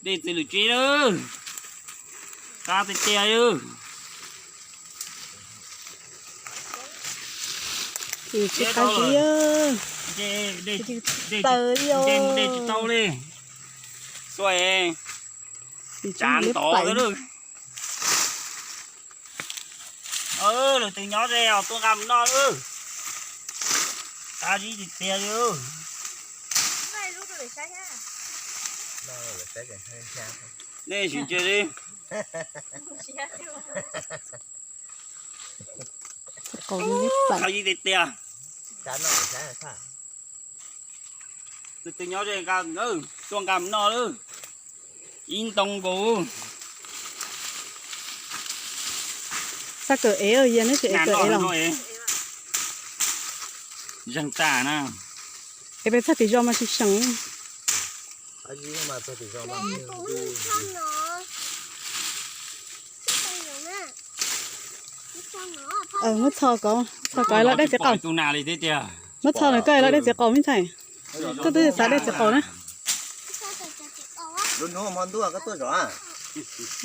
Dej txiv lwm tsib lawm. Qab tiag tiag li. Tsis qab zib. Nce mus dej tsis tau li. Xuas tsav ntov lawm. Lwm tus nyob ze os, tuaj nqa mus noj lawm. Qab zib tiag tiag li. Nej sim ntsia li. Qab zib tiag tiag. Lwm tus nyob ze, tuaj nqa mus noj lawm. Ib ntoo nkaus. Txhob kawm ev, yog neb tsis ev kawm ev los. Zeeg tas na. Es peb txog tim zos mas tsis seem. Muab txho kom, txho kom los dej txiv qaum. Muab txho los koj los dej txiv qaum me ntxhais. Koj twb xav dej txiv qaum na. Lub hnub hmo ntuj koj tuaj zov.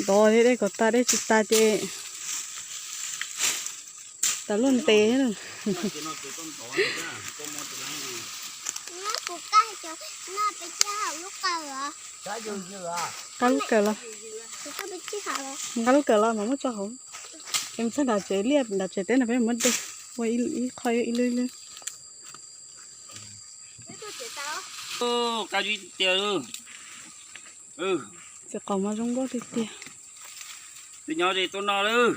Ntov thiab, dej kom tas, dej tsis tas ces tas luaj ntev. Nqa lub kawm los, nqa lub kawm los mas muab tso hauv. Ces txog nram tsev liaj nram tsev teb no peb muab dej ua ib qho ib lub ib lub. Qab zib tiag. Txiv qaum mas zoo nkauj tiag tiag. Tus nyob ze tuaj noj lawm.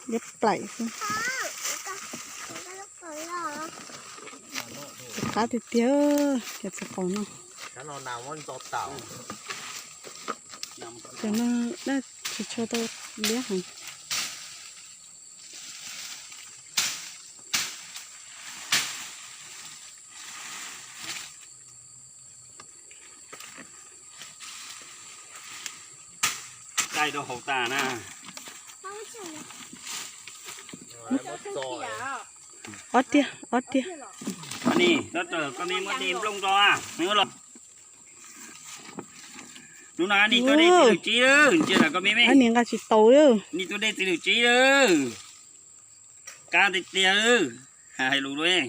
Liab plaim xwb. Qab tiag tiag, cov txiv qaum no. Cov no daj tsis tshua tau liab heev. Dai rau hauv tas na. Ob tiag, ob tiag. Nim, koj me muab dej nplooj rau. Hnub no nim tuaj dej txiv lwm tsib lawm, ntsia koj me me. Nim nqa tsis tau li. Nim tuaj dej txiv lwm tsib lawm. Qab tiag tiag, hais lus lawm.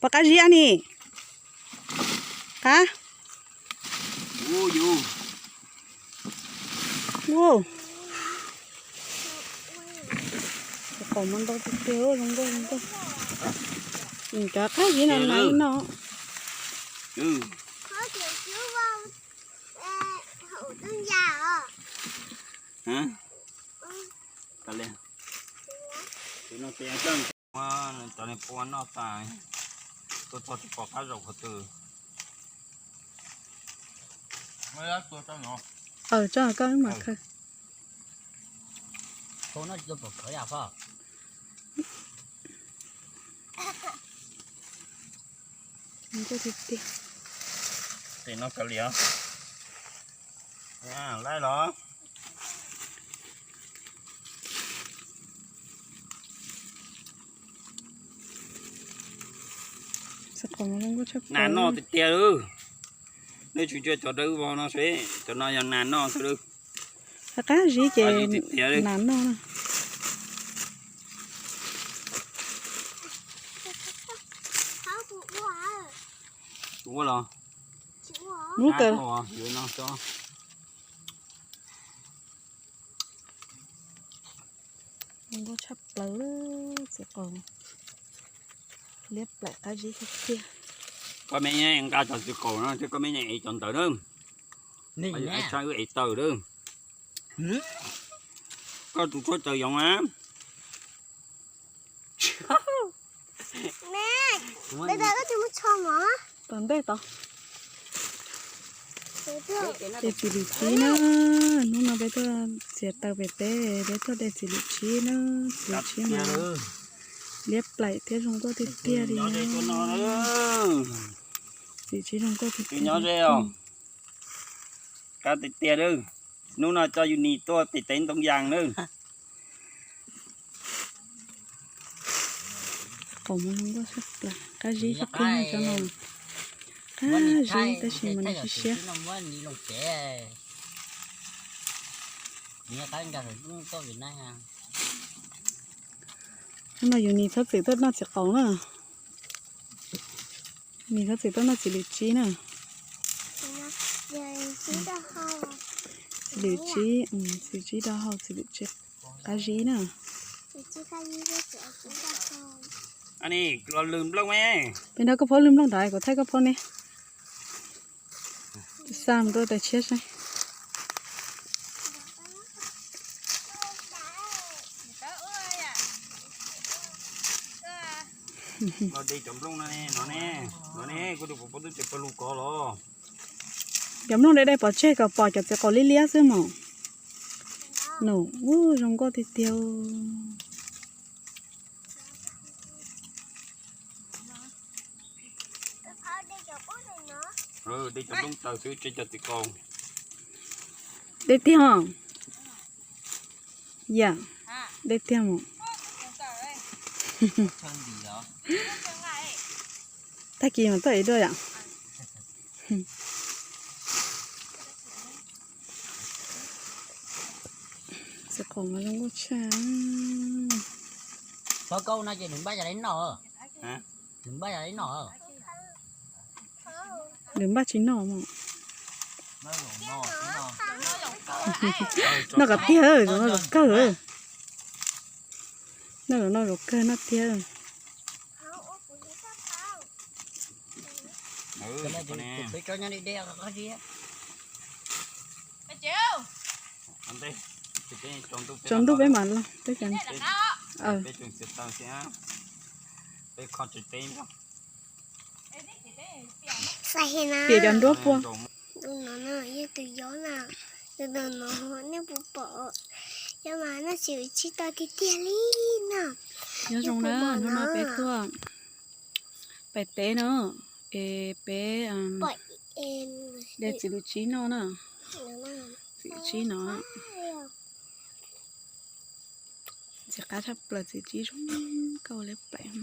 Puas qab zib ni? Qab. Ua, txiv qaum mas ntau tiag tiag, zoo nkauj zoo nkauj. Cov qab zib no na no. Cov niag pua noj tas, tuaj txog tsis pom qab zaum qhov twg. Tso koj mam khaws. Tes no kav liam. Laib los. Nas noj tiag tiag lawm. Nej tsis ntsia cov dawb vog no seb, cov no yog nas noj xwb lawm. Qab zib ces nas noj na. Ua los. Lub kawm. Nkauj tshaj plaws, txiv qaum liab plaim qab zib tiag tiag. Koj me nqa cov txiv qaum no thiab koj me nqa cov ntawd na. Tshaj wb ev taws lawm. Koj tus tshuaj taws yoov a. Tom ntej tod. Dej txiv lwm tsib na, hnub no peb tuaj txiav taws pem teb, peb tuaj de txiv lwm tsib na, txiv lwm tsib mas liab plaim thiab zoo nkauj tiag tiag li. Txiv tsib zoo nkauj tiag tiag. Qab tiag tiag lawm, hnub no coj yus nim tuaj tim tev ntoo yas lawm. qaum mas zoo nkauj tshaj plaws, qab zib tshaj plaws cov no. Qab zib tab sis mas nws siab siab. Hnub no yus nim txhob txwm tuaj noj txiv qaum na. Nim txhob txwm tuaj noj txiv lwm tsib na. Txiv lwm tsib, txiv tsib dawb hau, txiv lwm tsib qab zib na. Peb nrog koj phob lwj nplooj ntawd, kuv thaij koj phob ne. Xa mus rau tais tshiab saib. Cov nplooj dai dai pov tseg kom pom cov txiv qaum liab liab xwb mas. Nws, ub, zoo nkauj tiag tiag. Dai tiag. Yam, dai tiag mus. Tag kis mas tuaj ev dua yom. Txiv qaum mas zoo nkauj tshaj. Nws npaj tsis noj mas. Noj kom tiag, noj kom kawg. Noj kom noj kom kawg noj tiag. Tsaus ntuj peb mam los. Piam cov nruab pua. Tus no yog tus yob na, tus no nej puas pom? Yob mas noj txiv lwm tsib tau tiag tiag li na. Nyob zoo na, hnub no peb tuaj pem teb na, es peb de txiv lwm tsib noj na. Txiv lwm tsib no. Ntxim qab tshaj plaws, txiv tsib zoo nkauj li pem.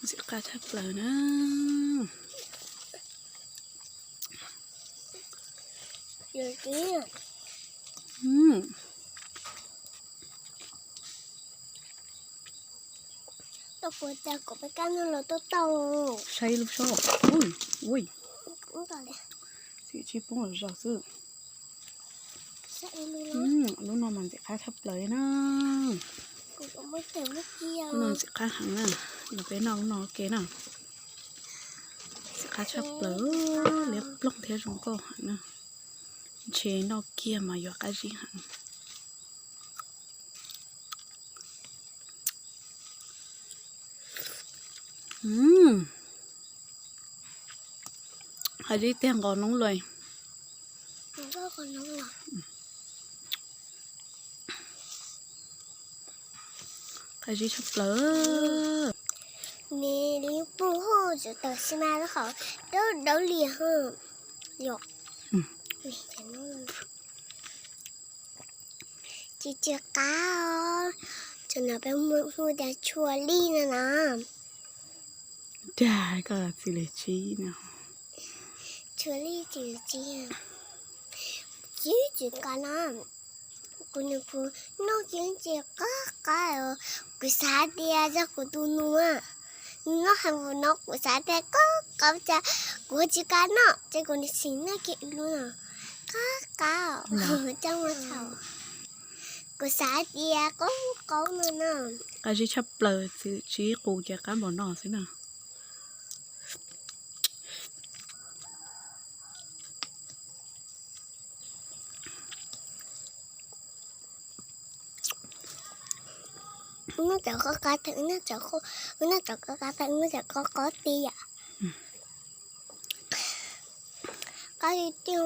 Ntxim qab tshaj plaws na. Tau kuv cas kom peb kab noj los tau tau. Saib lub sob. Ui, ui. Txiv tsib poob los zaum xwb. Lub no mas ntxim qab tshaj plaws na. Lub no ntxim qab heev na. Los peb noj lub no ua ke na. Ntxim qab tshaj plaws, liab ploog thiab zoo nkauj heev na. Ntshe noj kiag mas yuav qab zib heev. Qab zib tiag nqos noob lawm. Qab zib tshaj plaws. Nws li pug hauj tseem tawm xi mas lub qhov dawb dawb li ho. Yom. Tsis tsis qab os. Tseem no peb hu tias tshua lij no na. Dag koj txiv lwm tsib no. Tshua lij txiv lwm tsib. Tsis tsis qab no. Kuv nws kuv noj kiag tsis qab qab os. Kuv xav tias yog kuv tus nus noj heev no kuv xav tias qaub qaub cas kuv tsis qab noj ces kuv nim sim noj kiag lub no. Qab qab os. Coj mus thaum kuv xav tias qaub qaub no na. Qab zib tshaj plaws, txiv lwm tsib qus ces qab npaum no xwb na. Noj cov qab qab tag, noj cov qab qab tag, noj cov qab qab tiag. Qab tiag.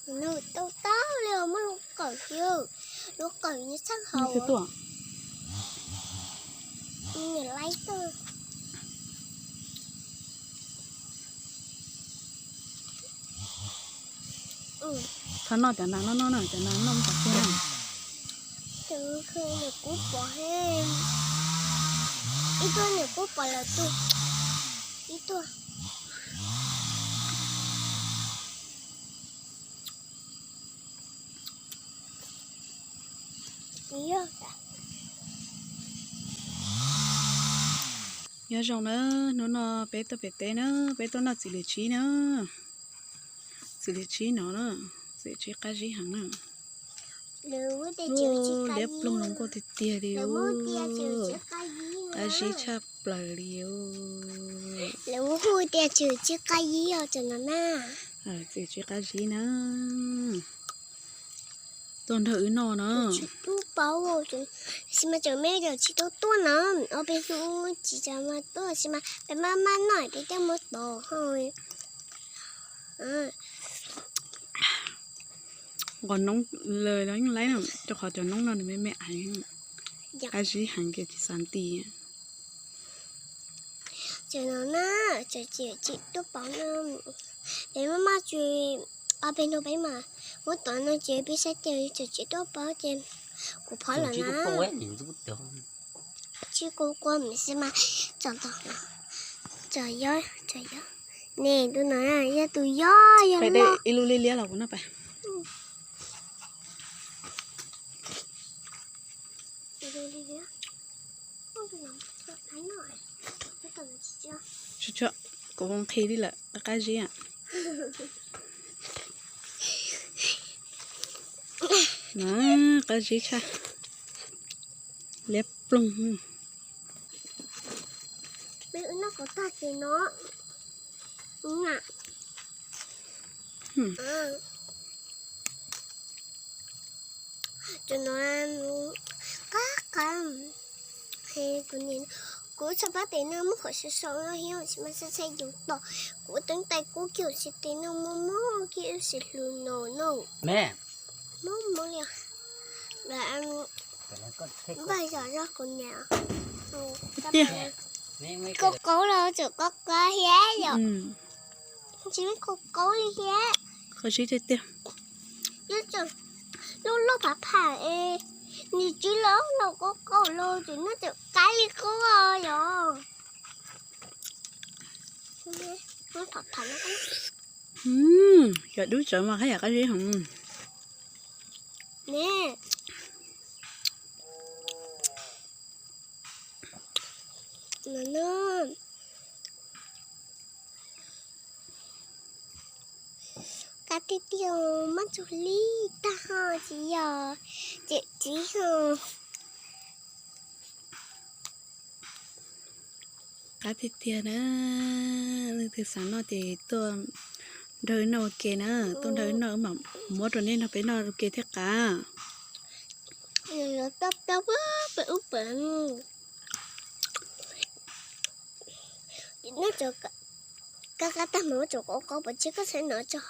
Nws tau tau li muab lub qawm, lub qawm nws txhaj hau. Niam laib tau. Thov noj cov nas no, noj no, cov nas noj kom kiag na. Tus niam kuv pom he, ib tug niam kuv pom lawm tus, ib tug. Nyob zoo na, hnub no peb tuaj pem teb na, peb tuaj noj txiv lws tsib na. Txiv lws tsib no na, txiv lws tsib qab zib heev na. Liab ploog zoo nkauj tiag tiag li, qab zib tshaj plaws li. Lawv hu tias txiv lws tsib qab zib os, cov no na. Txiv lws tsib qab zib na. Tuaj nrog wb noj na. Tsis tub paub, tab sis mas tseem me, tsis tau tuaj na. Ob peb hnub tsis tau tuaj, tab sis mas peb maj maj noj peb thiaj muab tov ho. Nqos noob lawm los yeej laib na, rau qhov cov noob no nws me me aiv, qab zib heev ces tsis xav nti. Cov no na, cov txiv lws tsib tuaj paub na, peb maj maj tsis, ob peb hnub peb mas muab tov no ces peb saib ces cov txiv lws tsib tuaj paub ces kuv phob lawm na. Tsis kuv qua mim xwb mas, tsom tau, tsom yob, tsom yob. Nws tus no yog tus yob, yog ib lub liab liab los kuv noj pas. Tsuag tsuag, kuv nqhis li lawm, qab zib. Qab zib tshaj, liab ploog. Cov no qab qab. Kuv txhais pab tes no muab qhov sawv sau no thiab, tab sis mas txhais txhais yus tom, kuv teeb tais kuj kiag ua si tes no muaj muaj kiag ua si hlus no no. Muaj muaj li. Npaj zom zog kuv niam. Qaub qaub los tseem qaub qaub thiab yom. Tsis qaub qaub li thiab. Qab zib tiag tiag. Lub lub phav pham es nws tsw los los qaub qaub los tseem noj tseem qaib li qub yom. Cov dub tsawv mas haj yam qab zib heev. Qab tiag tiag, muab txug li tag ho tsis yog cem txiv ho. Qab tiag tiag na, leej twg xav noj ces tuaj nrog wb noj ua ke na, tuaj nrog wb noj wb mam muab rau nej nrog peb noj ua ke thiaj qab. Kab kab tag mas muab tsuas qaub qaub pov tseg koj txhais no tso.